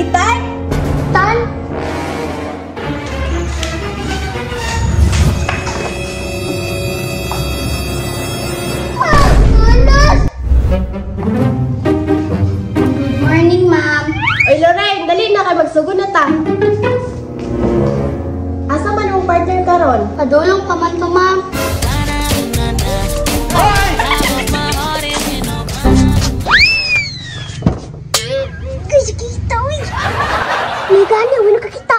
Ethan? Tan? Ah, Good morning, ma'am. Oy, Lorraine, dali na kay magsugod na ta. Asa man ang partner karon? Padulong pa man to, ma'am. Kita, uy. May gani, uy, nakakita.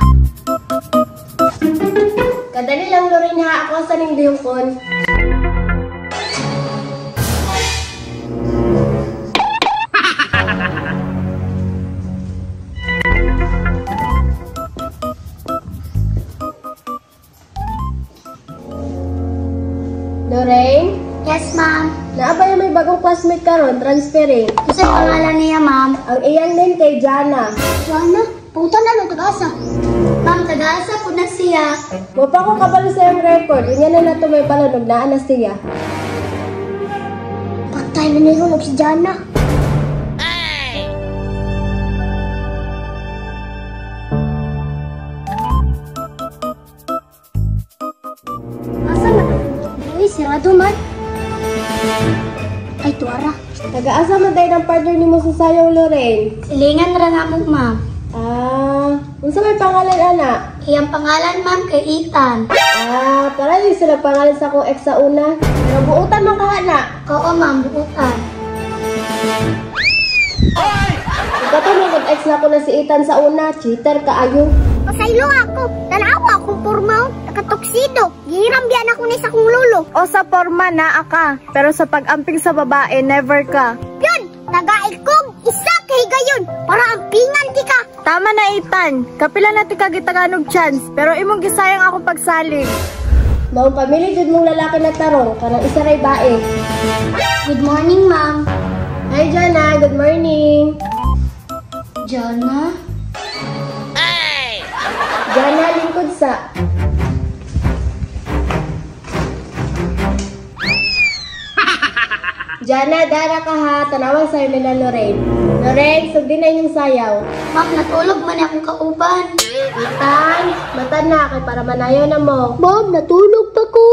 Kadali lang, Lorraine, ha. Ako sa ning lihokon. Lorraine? Yes, ma'am. Naa ba yung may bagong classmate karon transferring? Kasi pangalan niya, ma'am. Ang iyang name kay Jana. Jana? Puta na lang, tagasa. Ma'am, tagasa po na siya. Wa pa ko kabalo sa iyang record. Unya na nato may palanog naa na siya. Patay na nilulog si Jana. Ay! Asa na? Uy, sirado man. Ay, tuwara. Nag-aasa man tayo ng partner nimo sa sayaw, Lorraine. Silingan ra na mo, ma'am. Ah, unsa may pangalan, ana? Iyang pangalan, ma'am, kay Ethan. Ah, para di sila pangalan sa akong ex sa una. Pero buutan man ka, ana. Oo, ma'am, buutan. Ikato mo ex na ko na si Ethan sa una, cheater kaayo. Pasaylo ako. Tanawa akong porma, nakatuksido. Gihiram biyan ako ni sa akong lolo. O sa porma naa ka, pero sa pag-amping sa babae, never ka. Yun, tagaikog, isa kay gayon, para ampingan ti ka. Tama na, Ethan. Kapila na ti kagitaganog chance, pero imong gisayang akong pagsalig. Maong pamilya jud mong lalaki na tarong, kanang isa ray bae. Good morning, ma'am. Hi, Jana. Good morning. Jana? Ay! Jana, lingkod sa. Jana, dara ka ha. Tanawang sayo nila, Lorraine. Lorraine, sugdi na inyong sayaw. Ma'am, natulog man akong kauban. Ethan, mata na kay para manayaw na mo. Ma'am, natulog pa ko.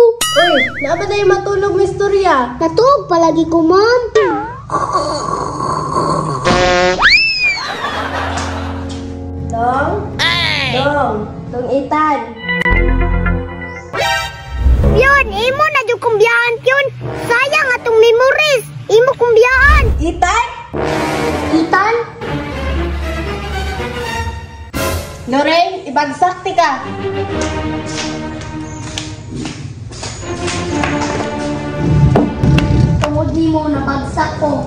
Uy, naa ba tayo matulog, Miss Turia? Natulog palagi ko, ma'am. Dong? Ay! Dong! Dong Ethan! Yun, imo na jud kong biyahan, yun. Sayang atong memories. Imo kong biyahan. Ethan? Ethan? Lorraine, ibagsak ti ka. Tungod nimo nabagsak ko.